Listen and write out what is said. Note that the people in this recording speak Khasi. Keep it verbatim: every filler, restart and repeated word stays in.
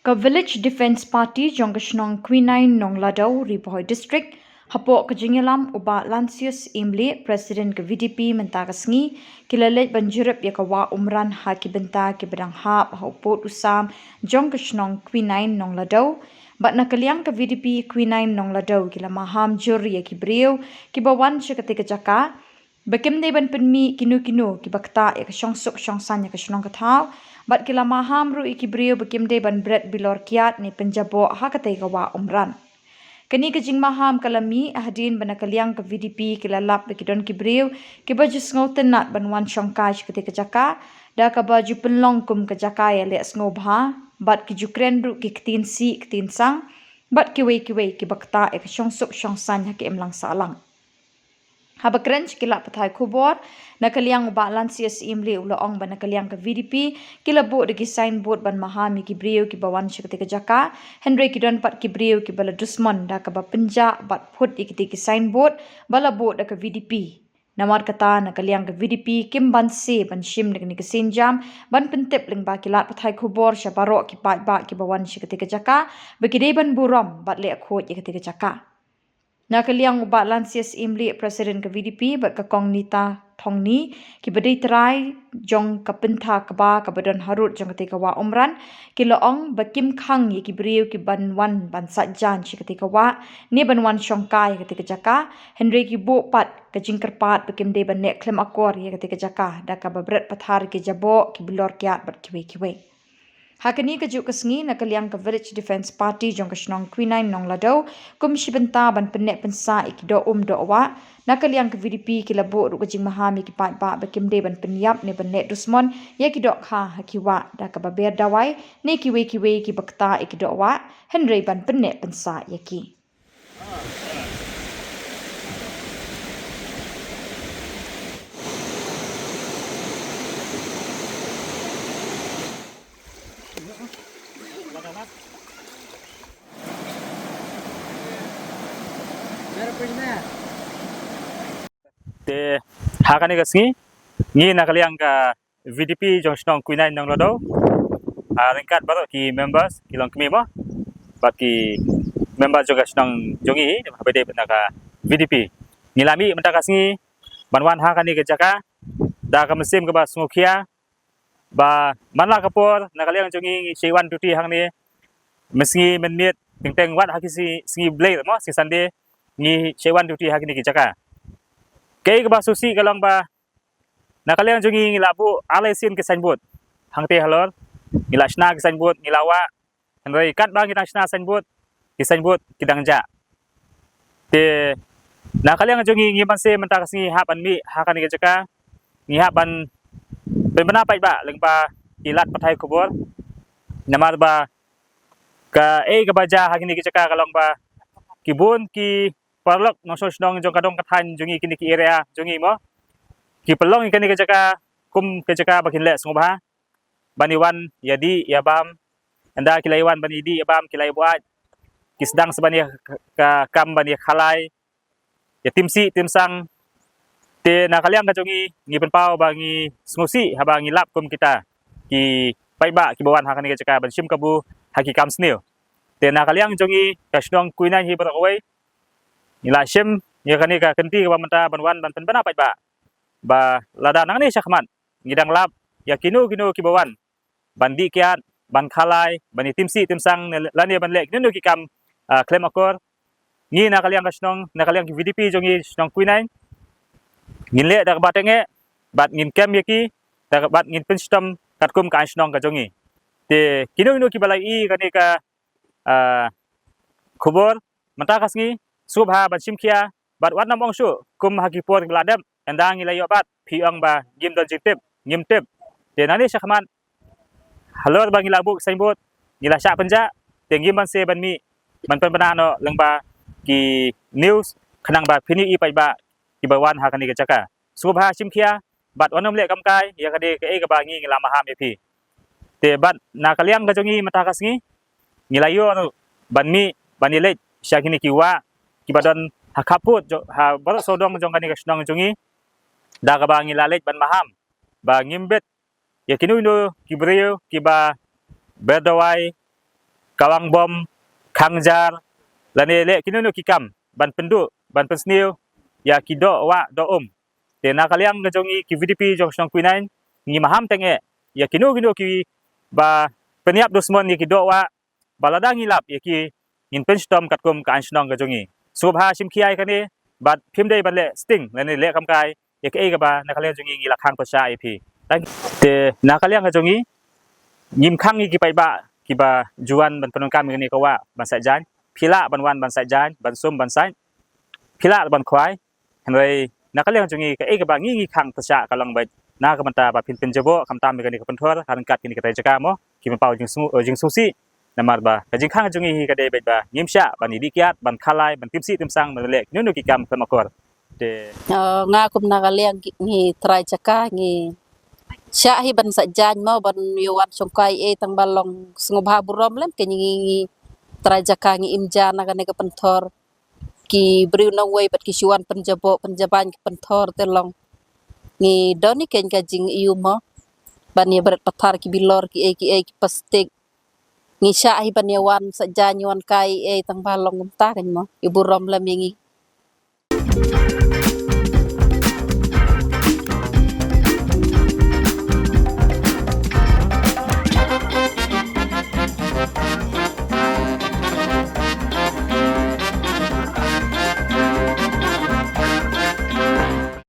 Ka Village Defence Party jong ka shnong Quinine Nongladaw, Ri Bhoi District, hapoh ka jingïalam u Bah Lansius Imli, President ka V D P mynta ka sngi, ki la leit ban jurip ïa ka wah Umran ha ki bynta kiba dang hap ha u pud u sam jong ka shnong Quinine Nongladaw. Bad na ka liang ka V D P Quinine Nongladaw ki la maham jur ïa ki briew kiba wan sha katei ka jaka ba kim dei ban pynmih kino kino kiba ktah ïa ka shongsuk shongsaiñ ha ka shnong ka thaw. Bad ki la maham ruh ïa ki briew ba kim dei ban bret bilor kiad ne pynjaboh ha katei ka wah Umran. Kane ka jingmaham ka la mih hadien ba na ka liang ka V D P ki la lap ba ki don ki briew kiba ju sngewtynnat ban wan shongkai sha katei ka jaka, da kaba ju pynlong kum ka jaka ïaleh sngewbha, bad ki ju kren ruh ki ktien sih ktien sang bad kiwei kiwei kiba ktah ïa ka shongsuk shongsaiñ ha ka imlang sahlang. Haba kren sha ki lad pathai khubor, na ka liang u Bah Lansius Imli u la ong ba na ka liang ka V D P ki la buh da ki signboard ban maham ïa ki briew kiba wan sha katei ka jaka, hynrei ki don pat ki briew kiba la dusmon da kaba pynjah bad phut ïa kitei ki signboard ba la buh da ka V D P. Namar kata na ka liang ka V D P kim banse ban shim da kane ka sienjam ban pyntip lyngba ki lad pathai khubor sha baroh ki paidbah kiba wan sha katei ka jaka ba ki dei ban burom bad leh khuid ïa katei ka jaka. Na ka liang u Bah Lansius Imli, President ka V D P, bad ka Kong Nita Thongni, kiba dei trai jong ka pyntha kba kaba don harud jong katei ka wah Umran, ki la ong ba kim khang ïa ki briew kiban wan ban sait jan sha katei ka wah ne ban wan shongkai ïa katei ka jaka, hynrei ki buh pat ka jingkyrpad ba kim dei ban leh khlem akor ïa katei ka jaka da kaba bret pathar ïa ki jaboh, ki bilor kiad bad kiwei kiwei. Ha kane kajuh ka sngi na ka liang ka Village Defence Party jong ka shnong Quinine Nongladaw, kum shi bynta ban pynneh pynsah ïa ki doh um doh wah, na ka liang ka V D P ki la buh ruh ka jingmaham ïa ki paidbah ba kim dei ban pynïap ne ban leh dusmon ïa ki dohkha ha ki wah da kaba ber dawai ne kiwei kiwei kiba ktah ïa ki doh wah, hynrei ban pynneh pynsah ïa ki. Te ha kane ka sngi ngi na ka liang ka V D P jong shnong Quinine Nongladaw, ah, ryngkat baroh ki members ki longkmie mo, bad ki members jong ka shnong jong ngi haba ïadei bad na ka V D P, ngi la mih mynta ka sngi ban wan ha kane ka jaka da ka mynsiem kaba sngewkhia ba man la ka por na ka liang jong ngi ngi shait wan duty hangne mynsngi mynmiet, teng teng wat ha ki sngi, sngi Blei mo, sngi Sunday, ngi shait wan duty ha kine ki jaka. Kaei kaba sngewsih ka long ba na ka liang jong ngi ngi la buh ar lai sien ki signboard hangtei halor, ngi la shna ki signboard, ngi la wah, hynrei katba ngi dang shna signboard, ki signboard ki dang jah. Te na ka liang jong ngi ngi banse mynta ka sngi hap ban mih ha kane ka jaka, ngi hap ban pynbna paidbah lyngba ki lad pathai khubor, namar ba kaei kaba jia ha kine ki jaka ka long ba ki bun ki paralok nongshong shnong jong ka dong ka thaiñ jong ngi, kine ki area jong ngi mo, ki pynlong ïa kane ka jaka kum ka jaka ba kin leh sngewbha ban ïa wan ïa dih ïa bam. Ynda ki la ïa wan ban ïa dih ïa bam, ki la ïa buaid, ki sdang sa ban ïa ka, ka kam ban ïa khalai, ïa tim sih tim sang. Te na ka liang ka jong ngi ngi pynpaw ba ngi sngewsih haba ngi lap kum kita ki paidbah kiba wan ha kane ka jaka ban shim kabu ha ki kam sniew. Te na ka liang jong ngi ka shnong Quinine hi baroh kawei, ngi la shim ïa kane ka kynti kaba mynta ban wan ban pynbna paidbah ba lada nangne shakhmat ngi dang lap ïa kino kino kiba wan ban dih kiad, ban khalai, ban ïa tim sih tim sang, ne lane ban leh kino kino ki kam, ah, khlem akor, ngi na ka liang ka shnong, na ka liang ki V D P jong ngi shnong Quinine, ngin leh da kaba tyngeh bad ngin kem ïa ki, da kaba ngin pynshitom katkum ka aiñ shnong ka jong ngi. Te kino kino kiba la ïohi kane ka, ah, khubor mynta ka sngi, sngewbha ban shim khia bad wat nym ong shuh kum ha ki por ba la dep, ynda ngi la ïoh bat phi ong ba ngim don jingtip, ngim tip. Te nangne shakhmat halor ba ngi la buh signboard, ngi la shah pynjah, te ngim banse ban mih ban pynbna noh lyngba ki news khnang ba phin ïohi paidbah kiba wan ha kane ka jaka. Sngewbha shim khia bad wat nym leh kam kai ïa kane kaei kaba ngi ngi la maham ïa phi. Te bad na ka liang ka jong ngi mynta ka sngi ngi la ïoh ruh ban mih ban ïa leit sha kine ki wah kiba don ha khappud jong, ha baroh sawdong jong kane ka shnong jong ngi, da kaba ngi la leit ban maham ba ngim bit ïa kino kino ki briew kiba ber dawai, kawang bom, khang jar, lane leh kino kino ki kam ban pynduh, ban pynsniew ïa ki doh wah doh um. Te na ka liang ka jong ngi ki VDP jong shnong Kwinain, ngi maham teng eh ïa kino kino kiba pynïap dusmon ïa ki doh wah, ba lada ngi lap ïa ki, ngin pynshitom katkum ka aiñ shnong ka jong ngi. Sngewbha shim khia ïa kane, bad phim dei ban leh sting lane leh kamkai ïa kaei kaba na ka liang jong ngi ngi la khang pyrshah ïa phi. Te na ka liang ka jong ngi, ngim khang ïa ki paidbah kiba ju wan ban pyndonkam ïa kane ka wah ban sait jaiñ. Phi lah ban wan ban sait jaiñ, ban sum ban sait, phi lah ban khwai. Hynrei na ka liang jong ngi, kaei kaba ngi ngi khang pyrshah ka long beit na ka bynta ba phin pynjaboh khamtam ïa kane ka pynthor ha ryngkat kine ki trai jaka mo, kiba paw jingsngew, eh, jingsngewsih. Namar ba ka jingkhang jong ngi hi ka dei beit ba ngim shah ban ïadih kiad, ban khalai, ban tim sih tim sang, ban leh kino kino ki kam khlem akor. Te, eh, nga kum na ka liang ki, ngi trai jaka ngi shah hi ban sait jaiñ mo, ban ïa wan shongkai ei tang ba long. Sngewbha burom lem, kane ngi, ngi trai jaka ngi im ja na kane ka pynthor. Ki briew nongwei pat ki shu wan pynjaboh pynjabañ ka pynthor te long. Ngi don ïa kane ka jingïohi mo, ban ïa bret pathar ki bilor kiei kiei, ki plastik. Ngi shah hi ban ïa wan sait jaiñ, ïa wan kai ei tang ba long kumta kan mo. Ïa burom lem ïa ngi.